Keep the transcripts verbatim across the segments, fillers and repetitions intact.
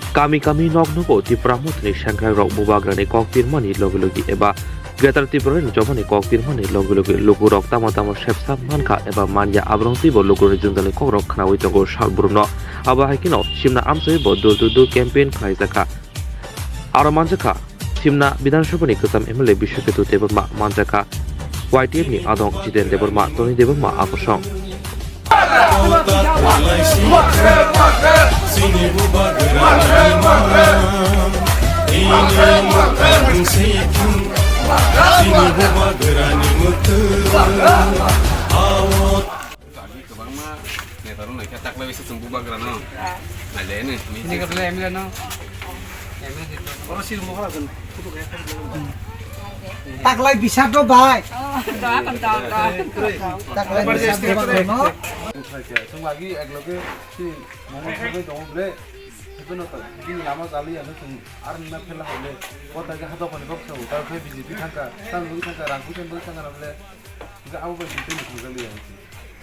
Kami kami nok nogo Tipra Mothani sengkrakrok bubagrani kok pirmani logi logi eba Greater Tripura ni jomani kok pirmani logi logi lukurok tamo tamo sepsa mankha eba manya, aborok twibo lukurokni jwngjali kokrok khnaui tongo sal brumno. Abo hai kheno simna amchoi bo door to door campaign khlaijakha. Aro manjakha, simna Bidhan Sabha ni kwcham M L A Biswaketu Debbarma manjakha, Y T F ni adong Jiten Debbarma, Tony Debbarma akosong. Kwbangma neta rok naikha, taklai bai se chwng bubagra no. Ah. Nailai ni, sini ka bela M L A no. M L A di to. Oro sir mo hora jan. Taklai bisa do bai. Oh, doa kan doa, doa. Taklai bisa do bai no. Chwng lagi ek loge si momo sugoi dong bre. Jono to bini lama jali ya no chwng ar na phela hole. Kota ge hado koni bok sa utar khai B J P thangka, tang lui thangka, rang kuchen boi thangka na bole. Ga abo bai bini thangka liya.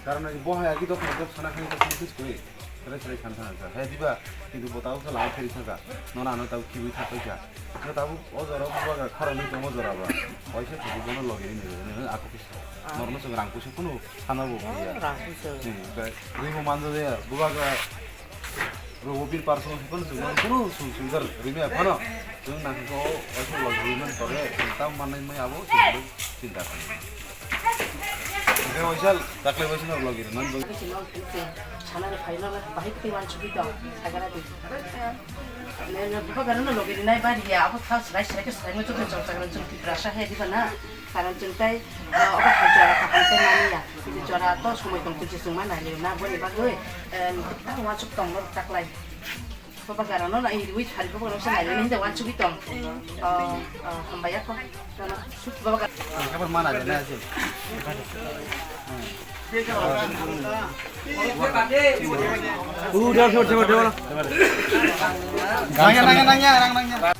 Karon ani bo hai agi dokha dokha sana khani dokha khis koi. Sere sere khan thang kha. Hai diba, kintu bo tabuk khe lama pheri thang kha. Nono ano tabuk kibi thang kha. Khe tabuk o jora bubagra khorang ni tong o jora ba. Oise thang bono logi ni ni ni ako kisa. Norno sung rang kusu kunu sana bo ya. Rang kusu. Ni, kai, rui bo manjo ya. Bubagra rogo bil par song kunu sung kunu sung sung jar rui me phano. Sung nang ko oise logi ni man tore. Tam manai mai abo sung chinta kha. Oke, oisal, dakle oisal logi ni man. Sana ni final bahai kiti wan chubi to. Sagara di. Ne, ne, bubagra no logi ni nai bari ya. Abo thas rai srai ke srai mo chubi chok chok chok Tiprasa hai di bana. Karon chwng tei, eh, obo hai jora kaham tei mani ya. Tini jora to somoi tong twi chwng ma nai liu na, boni bagwi, eh, ta uansuk tong no taklai. Bubagra no na, i wi thari bubagra no se nai liu, hinda uansugwi tong. Oh, oh, hambai ya ko. Kono sut bubagra. Kabar mana de na je. Udah, coba, coba, coba. Nanya, nanya, nanya, orang nanya.